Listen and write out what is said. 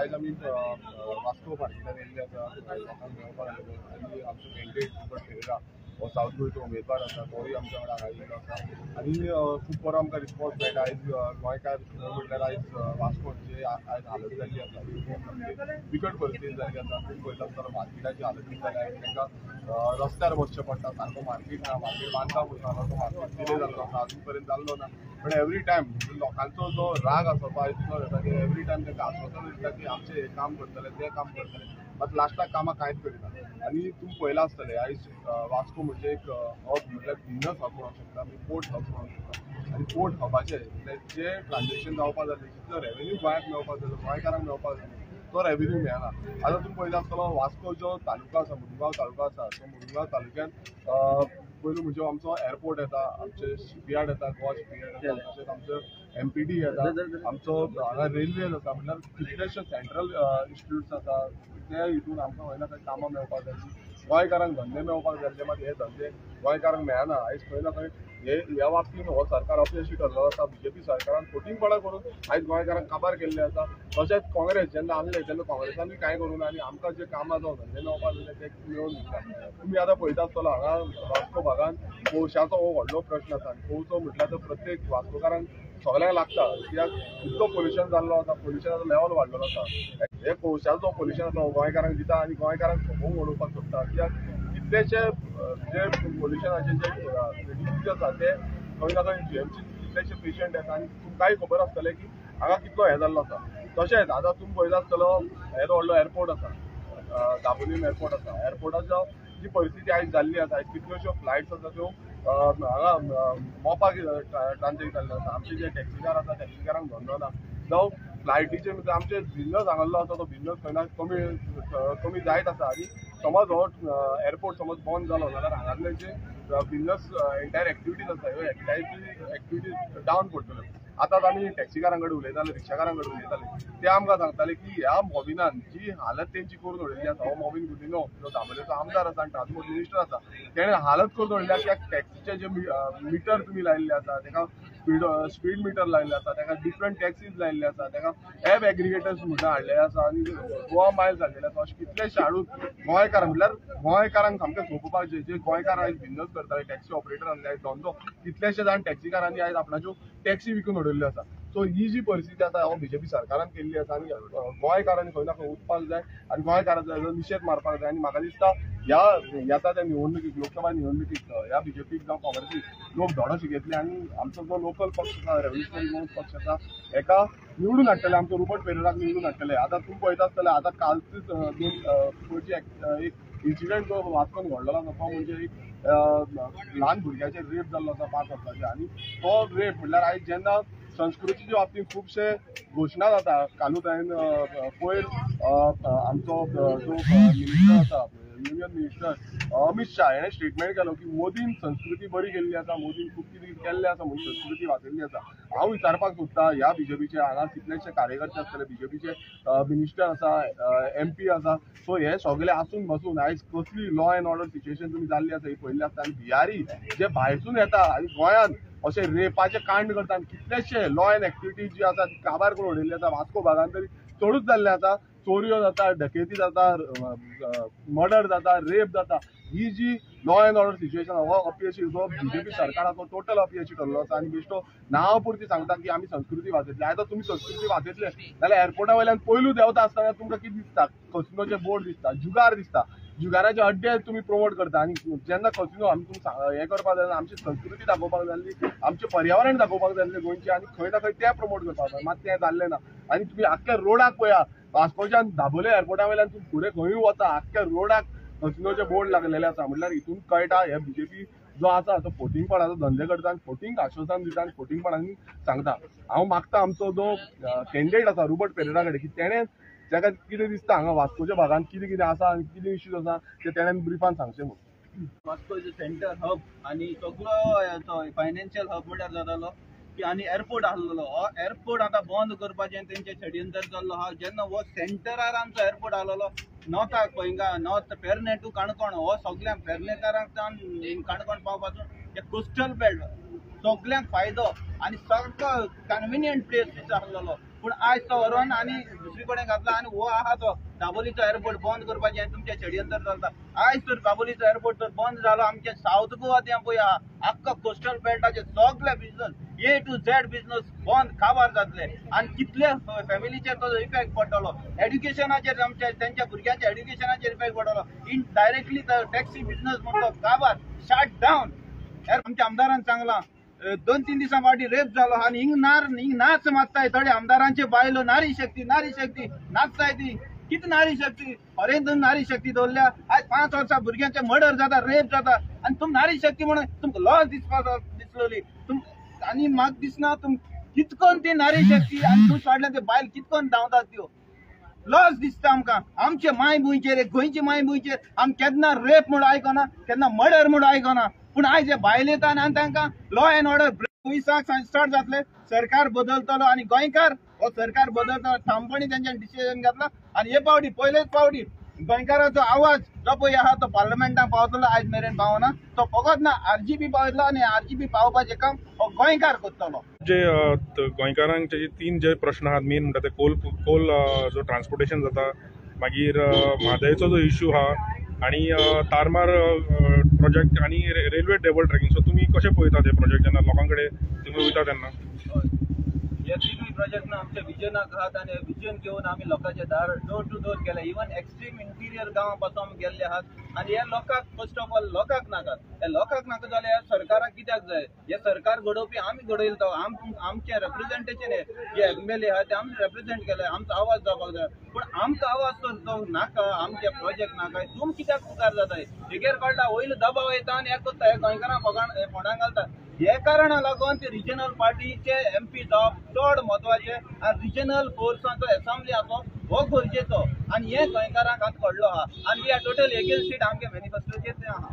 आयज आमी वास्को मार्केटान येयल्ले आसा, लोकांक मेळपाक आयिल्लो आनी आमचो कॅन्डिडेट रुबर्ट फेरेरा हो सावथ गोंयचो उमेदवार आसा, तोय आमच्या वांगडा हांगा येयल्लो आसा आनी खूब बरो आमकां रिस्पॉन्स मेळटा. आयज गोंयकार म्हटल्यार आयज वास्कोची आयज हालत जाल्ली आसा, बिकट परिस्थिती जाल्ली आसा. तुमी पळयता आसतना मार्केटाची हालत कितें जाल्या, आयज तांकां रस्त्यार बसचें पडटा, सारको मार्केट ना, मार्केट बांदकाम वयता तो मार्केट डिले जाल्लो आसा, अजून पर्यंत जाल्लो ना. पण एवरी टायम लोकांचो जो राग आसा तो आयज तितलो येता की एवरी टायम तांकां आश्वासन दिता की आमचें हें काम करतले, तें काम करतले, मात लास्टाक कामां कांयच करिना. आनी तुमी पळयलां आसतलें आयज वास्को म्हणजे एक हब, म्हटल्यार बिजनस हब म्हणूंक शकता आमी, पोर्ट हब म्हणूंक शकता. आनी पोर्ट हबाचें म्हटल्यार जे ट्रान्झेक्शन जावपाक जाय, जितलो रेवेन्यू गोंयांक मेळपाक जाय, गोंयकारांक मेळपाक जाय, तो रेवेन्यू मेळना. आतां तुमी पळयता आसतलो वास्को जो तालुका आसा, मुरगांव तालुका आसा, तो मुरगांव तालुक्यांत पयलू म्हणजे आमचो एअरपोर्ट येता, आमचे शिपयार्ड येता, गोवा शिपयार्ड येता, तशेंच आमचो एमपीडी येता, आमचो हांगा रेल्वेज आसा, म्हटल्यार कितलेशे सेंट्रल इन्स्टिट्यूट्स आसा, ते हितून आमकां खंय ना खंय कामां मेळपाक जाय, गोंयकारांक धंदे मेळपाक जाय, मात हे धंदे गोंयकारांक मेळना. आयज खंय ना खंय हे ह्या बाबतीन हो सरकार अपयशी ठरलो आसा. बीजेपी सरकारान फटींगपणां करून आयज गोंयकारांक काबार केल्ले आसा. तशेंच काँग्रेस जेन्ना आसले तेन्ना काँग्रेसानूय कांय करूं ना आनी आमकां जे कामां जावं धंदे मेळपाक जाय ते मेळोवन दिता. तुमी आतां पळयता आसतलो हांगा वास्को भागान कोळशाचो हो व्हडलो प्रश्न आसा. कोळसो म्हटल्यार तो प्रत्येक वास्कोकारांक सगळ्यांक लागता, कित्याक इतलो पोल्युशन जाल्लो आसा, पोल्युशनाचो लेवल वाडलेलो आसा. हे कोळशाचो पोल्युशन आसा गोंयकारांक दिता आनी गोंयकारांक सोंपोवंक उडोवपाक सोदता, कित्याक कितलेशे जे पोल्युशनाचे जे डिसीज आसा ते खंय ना खंय जीएमसी कितलेशे पेशंट येता आनी तुमकांय खबर आसतलें की हांगा कितलो हें जाल्लो आसा. तशेंच आतां तुमी पळयता आसतलो येदो व्हडलो एअरपोर्ट आसा, दाबोलीम एअरपोर्ट आसा. एअरपोर्टाचो जी परिस्थिती आयज जाल्ली आसा, आयज कितल्योश्यो फ्लायट्स आसा त्यो हांगा मोपा ट्रान्झेक्ट जाल्ले आसा. आमचे जे टॅक्सीकार आसा टॅक्सीकारांक धंदो ना, जावं फ्लायटीचे म्हणजे आमचे बिजनस हांगासलो आसा तो बिजनस खंय ना कमी कमी जायत आसा. आनी समज हो एअरपोर्ट समज बंद जालो जाल्यार हांगासले जे बिजनस एंटायर एक्टिविटीज आसा ह्यो एक्टिविटीज डावन पडटल्यो. आतांच आमी टॅक्सीकारां कडेन उलयताले, रिक्षाकारां कडेन उलयताले, ते आमकां सांगताले की ह्या मॉविनान जी हालत तेंची करून उडयल्ली आसा, हो मॉविन गुदिन्हो जो दाबोलेचो आमदार आसा आनी ट्रान्सपोर्ट मिनिस्टर आसा, तेणें हालत करून उडयल्या की टॅक्सीचे जे मिटर तुमी लायिल्ले आसा, तेका स्पीड मिटर लायिल्ले आसा, तेका डिफरंट टॅक्सीज लायिल्ले आसा, तेका एप एग्रिगेटर्स म्हणून हाडलेले आसा आनी गोवा मायल्स हाडलेले आसा. अशें कितलेशे हाडून गोंयकार म्हटल्यार गोंयकारांक सामकें सोंपोवपाचें. जे गोंयकार आयज बिजनस करताले, टॅक्सी ऑपरेटर आयज धंदो कितलेशे जाण टॅक्सीकारांनी आयज आपणाच्यो टॅक्सी विकून उडयल्ल्यो आसा. सो ही जी परिस्थिती आसा हो बीजेपी सरकारान केल्ली आसा आनी गोंयकारांनी खंय ना खंय उठपाक जाय आनी गोंयकारांचो निशेध मारपाक जाय. आनी म्हाका दिसता ह्या येता त्या निवडणुकीक, लोकसभा निवडणुकीक ह्या बीजेपीक जावं काँग्रेसीक लोक धडो शिकयतले आनी आमचो जो लोकल पक्ष आसा, रेव्होल्युशनरी गोवन्स पक्ष आसा, हेका निवडून हाडटले, आमचो रुबर्ट पेरेराक निवडून हाडटले. आतां तुमी पळयता आसतले आतां कालच दोन पयरची एक इन्सिडंट जो वास्कोन घडलेलो आसा तो म्हणजे एक ल्हान भुरग्याचेर रेप जाल्लो आसा 5 वर्सांचे. आनी तो रेप म्हटल्यार आयज जेन्ना संस्कृतीच्या बाबतींत खुबशे घोशणा जाता, कालूच हांवें पयर आमचो जो मिनिस्टर आसा, युनियन मिनिस्टर अमित शाह हेणें स्टेटमेंट केलो की मोदीन संस्कृती बरी केल्ली आसा, मोदीन खूब कितें केल्लें आसा म्हणून संस्कृती वाचयल्ली आसा. हांव विचारपाक सोदता ह्या बीजेपीचे हांगा कितलेशे कार्यकर्ते आसतले, बीजेपीचे मिनिस्टर आसा, एमपी आसा, सो हे सगळे आसून बसून आयज कसली लॉ एंड ऑर्डर सिच्युएशन तुमी जाल्ली आसा ही पळयल्ली आसता. आनी बिहारी जे भायरसून येता आनी गोंयांत अशे रेपाचे कांड करता आनी कितलेशे लॉ एंड एक्टिविटीज जी आसा ती काबार करून उडयल्ली आसा. वास्को भागान तरी चडूच जाल्ले आसा, चोरयो जाता, डकेती जाता, मर्डर जाता, रेप जाता. ही जी लॉ एंड ऑर्डर सिच्युएशन हो अपयशी जो बीजेपी सरकाराचो टोटल अपयशी ठरलो आसा. आनी बेश्टो नांव पुरती सांगता की आमी संस्कृती वाचयतले. आतां तुमी संस्कृती वाचयतले जाल्यार एअरपोर्टा वयल्यान पयलू देंवता आसतना तुमकां कितें दिसता, कसिनोचे बोर्ड दिसता, जुगार दिसता, जुगाराचे अड्डे तुमी प्रमोट करता. आनी जेन्ना कसिनो आमी तुमी हें करपाक जाय, आमची संस्कृती दाखोवपाक जाय आसली, आमचें पर्यावरण दाखोवपाक जाय आसलें गोंयचें, आनी खंय ना खंय तें प्रमोट करपाक जाय, मात तें जाल्लें ना. आनी तुमी आख्ख्या रोडाक पळया, वास्कोच्यान दाबोले एअरपोर्टा वयल्यान तुमी फुडें खंयूय वता, आख्ख्या रोडाक कसिनोचे बोर्ड लागलेले आसा. म्हटल्यार हितून कळटा हे बीजेपी जो आसा तो फोटिंगपणाचो धंदे करता आनी फोटिंग आश्वासन दिता आनी फोटिंगपणांनी सांगता. हांव मागता आमचो जो कॅन्डिडेट आसा रुबर्ट पेरेरा कडेन की तेणें ताका कितें दिसता हांगा वास्कोच्या भागान कितें कितें आसा आनी कितें इश्यूज आसा ते तेणें ब्रिफान सांगचें म्हणून. वास्को is centre hub आनी सगळो फायनान्शियल हब म्हळ्यार जातालो की आनी एअरपोर्ट आसलेलो, हो एअरपोर्ट आतां बंद करपाचें तेंचें षडयंत्र जाल्लो आहा. जेन्ना हो सेंटरार आमचो एअरपोर्ट आसलेलो नॉर्थाक हिंगा नॉर्थ पेरणे टू काणकोण, हो सगळ्यांक पेरणेकारांक जावन काणकोण पावपाचो कोस्टल बेल्ट सगळ्यांक फायदो आनी सारको कन्विनियंट प्लेस आसलेलो. पूण आयज तो व्हरोन आनी दुसरी कडेन घातला आनी हो आहा तो दाबोलीचो एअरपोर्ट बंद करपाचें तुमचें षडयंत्र चलता. आयज तर दाबोलीचो एअरपोर्ट तर बंद जालो आमचें सावथ गोवा तें पळय आहा आख्खो कोस्टल बेल्टाचे सगळे business A to Z business बंद काबार जातले आनी कितले फॅमिलीचेर तो इफेक्ट पडटलो, एड्युकेशनाचेर आमच्या तेंच्या भुरग्यांच्या एड्युकेशनाचेर इफेक्ट पडटलो, इनडायरेक्टली टॅक्सी बिजनस म्हणतो काबार शट डावन. आमच्या आमदारान सांगलां 2-3 दिसां फाटीं रेप जालो आनी हिंग नार हिंग नाच मारताय थोडे आमदारांचे बायलो नारी शक्ती नारी शक्ती नाचताय ती कितें नारी शक्ती खरें तुमी नारी शक्ती दवरल्या. आयज 5 वर्सां भुरग्यांचे मर्डर जाता रेप जाता आनी तुमी नारी शक्ती म्हणून तुमकां लॉज दिसपाक दिसलोली तुम आनी म्हाका दिसना तुम कितकोन ती नारी शक्ती आनी तुमच्या फाटल्यान ते बायल कितकोन धांवतात त्यो लॉज दिसता आमकां. आमचे मायभुंयचेर गोंयचे मायभुंयचेर आमी केन्ना रेप म्हूण आयकना केन्ना मर्डर म्हूण आयकना पूण आयज हे बायल येता आनी तांकां लॉ एन्ड ऑर्डर 20 स्टार्ट जातले सरकार बदलतलो आनी गोंयकार हो सरकार बदलतलो ठामपणी तेंच्यानी डिसिजन घेतला आनी हे फावटी पयलेच फावटी गोंयकाराचो आवाज जो पळय आहा तो पार्लमेंटाक पावतलो. आयज मेरेन पावना तो फकत ना आरजीपी पावतलो आनी आरजीपी पावपाचें काम हो गोंयकार करतलो. जे गोंयकारांक जे 3 जे प्रश्न आहात मेन म्हणटा ते कोल कोल जो ट्रान्सपोर्टेशन जाता, मागीर म्हादयचो जो इश्यू आहा आनी तारमार प्रोजेक्ट आनी रेल्वे डबल ट्रॅकिंग. सो तुमी कशें पळयता ते प्रोजेक्ट जेन्ना लोकां कडेन तुमी वयता तेन्ना? हे तिनूय प्रोजेक्ट आमचे विजनाक आहात आनी विजन घेवन आमी लोकांचे दार डोर टू डोर गेले इवन एक्स्ट्रीम इंटिरियर गांवां पासून आमी गेल्ले आहात आनी हे लोकांक फर्स्ट ऑफ ऑल लोकांक नाकात. हे लोकांक नाका जाल्यार सरकाराक कित्याक जाय? हे सरकार घडोवपी आमी घडयले तो आमचें रेप्रेजेंटेशन हे जे एम एल ए आहा ते आमी रेप्रेजेंट केले आमचो आवाज जावपाक जाय. पूण आमकां आवाज तर तो नाका आमचे प्रोजेक्ट नाका तुम कित्याक मुखार जाताय? हेगेर कळटा वयलो दबाव येता आनी हे करता हे गोंयकारांक फोंडांक घालता. हे कारणा लागून ते रिजनल पार्टीचे एमपी जावप चड म्हत्वाचे आनी रिजनल फोर्साचो एसेंब्ली आसप हो गरजेचो आनी हे गोंयकारांक आतां कळ्ळो आहा आनी we are total against it आमगे मॅनिफेस्टोचेर तें आहा.